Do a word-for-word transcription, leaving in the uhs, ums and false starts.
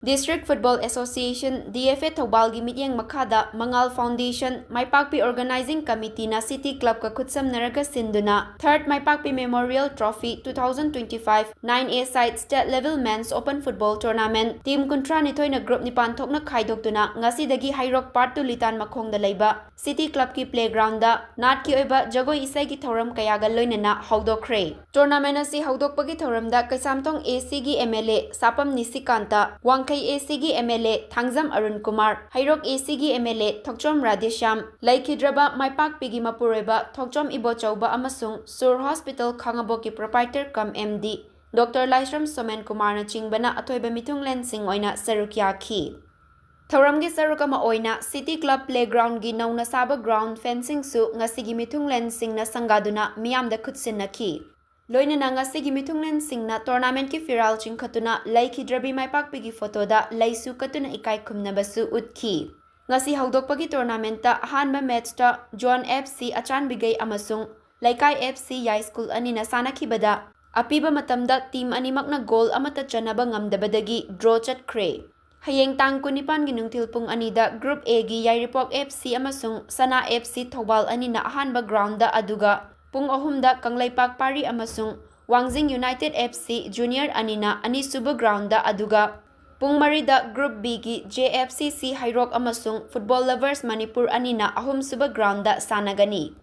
District Football Association, D F A, ꯊꯧꯕꯥꯜꯒꯤ ꯃꯤꯠꯌꯦꯡ ꯃꯈꯥꯗ ꯃꯉꯥꯜ Foundation, ꯃꯥꯏꯄꯥꯛꯄꯤ Organizing Committeeꯅ City Clubꯀ ꯈꯨꯠꯁꯝꯅꯔꯒ ꯁꯤꯟꯗꯨꯅ Third ꯃꯥꯏꯄꯥꯛꯄꯤ Memorial Trophy two thousand twenty-five nine A side State Level Men's Open Football Tournament team ꯀꯨꯟꯊ꯭ꯔꯥ ꯅꯤꯊꯣꯏꯅ group ꯅꯤꯄꯥꯟ ꯊꯣꯛꯅ ꯈꯥꯏꯗꯣꯛꯇꯨꯅ ꯉꯁꯤꯗꯒꯤ ꯍꯩꯔꯣꯛ Part two ꯂꯤꯇꯥꯟ ꯃꯈꯣꯡꯗ ꯂꯩꯕ City Clubꯀꯤ playgroundꯗ ꯅꯥꯠꯀꯤ ꯑꯣꯏꯕ ꯖꯒꯣꯏ ꯏꯁꯩꯒꯤ ꯊꯧꯔꯝ ꯀꯌꯥꯒ ꯂꯣꯏꯅꯅ ꯍꯧꯗꯣꯛꯈ꯭ꯔꯦ꯫ Tournament ꯑꯁꯤ ꯍꯧꯗꯣꯛꯄꯒꯤ ꯊꯧꯔꯝꯗ ꯀꯩꯁꯥꯝꯊꯣꯡ ACꯒꯤ MLA ꯁꯥꯄꯝ ꯅꯤꯁꯤꯀꯥꯟꯇ, ꯋꯥꯡꯈꯩ ACꯒꯤ MLA ꯊꯥꯡꯖꯝ ꯑꯔꯨꯟ ꯀꯨꯃꯥꯔ, ꯍꯩꯔꯣꯛ ACꯒꯤ MLA ꯊꯣꯛꯆꯣꯝ ꯔꯥꯙꯦꯁ꯭ꯌꯥꯝ, ꯂꯩꯈꯤꯗ꯭ꯔꯕ ꯃꯥꯏꯄꯥꯛꯄꯤꯒꯤ ꯃꯄꯨꯔꯣꯏꯕ ꯊꯣꯛꯆꯣꯝ ꯏꯕꯣꯆꯧꯕ ꯑꯃꯁꯨꯡ ꯁꯨꯔ Hospital ꯈꯥꯉꯕꯣꯛꯀꯤ proprietor cum MD Doctor ꯂꯥꯏꯁ꯭ꯔꯝ ꯁꯣꯃꯦꯟ ꯀꯨꯃꯥꯔꯅꯆꯤꯡꯕꯅ ꯑꯊꯣꯏꯕ ꯃꯤꯊꯨꯡꯂꯦꯟꯁꯤꯡ ꯑꯣꯏꯅ ꯁꯔꯨꯛ ꯌꯥꯈꯤ꯫ ꯊꯧꯔꯝꯒꯤ ꯁꯔꯨꯛ ꯑꯃ ꯑꯣꯏꯅ City Club playgroundꯒꯤ ꯅꯧꯅ ꯁꯥꯕ ground fencingꯁꯨ ꯉꯁꯤꯒꯤ ꯃꯤꯊꯨꯡꯂꯦꯟꯁꯤꯡꯅ ꯁꯪꯒꯥꯗꯨꯅ ꯃꯤꯌꯥꯝꯗ ꯈꯨꯠꯁꯤꯟꯅꯈꯤ꯫ ꯂꯣꯏꯅꯅ ꯉꯁꯤꯒꯤ ꯃꯤꯊꯨꯡꯂꯦꯟꯁꯤꯡꯅ tournamentꯀꯤ ꯐꯤꯔꯥꯜ ꯆꯤꯡꯈꯠꯇꯨꯅ ꯂꯩꯈꯤꯗ꯭ꯔꯕꯤ ꯃꯥꯏꯄꯥꯛꯄꯤꯒꯤ photoꯗ ꯂꯩꯁꯨ ꯀꯠꯇꯨꯅ ꯏꯀꯥꯏ ꯈꯨꯝꯅꯕꯁꯨ ꯎꯠꯈꯤ꯫ ꯉꯁꯤ ꯍꯧꯗꯣꯛꯄꯒꯤ tournamentꯇ ꯑꯍꯥꯟꯕ matchꯇ Zone FC ꯑꯆꯥꯟꯕꯤꯒꯩ ꯑꯃꯁꯨꯡ ꯂꯩꯀꯥꯏ FC ꯌꯥꯏꯁ꯭ꯀꯨꯜ ꯑꯅꯤꯅ ꯁꯥꯟꯅꯈꯤꯕꯗ, ꯑꯄꯤꯕ ꯃꯇꯝꯗ team ꯑꯅꯤꯃꯛꯅ goal ꯑꯃꯠꯇ ꯆꯟꯅꯕ ꯉꯝꯗꯕꯗꯒꯤ draw ꯆꯠꯈ꯭ꯔꯦ꯫ ꯍꯌꯦꯡ ꯇꯥꯡ ꯀꯨꯟꯅꯤꯄꯥꯟꯒꯤ ꯅꯨꯡꯊꯤꯜ ꯄꯨꯡ ꯑꯅꯤꯗ Group Aꯒꯤ ꯌꯥꯏꯔꯤꯄꯣꯛ FC ꯑꯃꯁꯨꯡ ꯁꯅꯥ FC ꯊꯧꯕꯥꯜ ꯑꯅꯤꯅ ꯑꯍꯥꯟꯕ groundꯗ, ꯑꯗꯨꯒ ꯄꯨꯡ ꯑꯍꯨꯝꯗ ꯀꯪꯂꯩꯄꯥꯛ ꯄꯥꯔꯤ ꯑꯃꯁꯨꯡ ꯋꯥꯡꯖꯤꯡ United FC Junior ꯑꯅꯤꯅ ꯑꯅꯤꯁꯨꯕ groundꯗ, ꯑꯗꯨꯒ ꯄꯨꯡ ꯃꯔꯤꯗ Group Bꯒꯤ JFCC ꯍꯩꯔꯣꯛ ꯑꯃꯁꯨꯡ Football Lovers ꯃꯅꯤꯄꯨꯔ ꯑꯅꯤꯅ ꯑꯍꯨꯝꯁꯨꯕ groundꯗ ꯁꯥꯟꯅꯒꯅꯤ꯫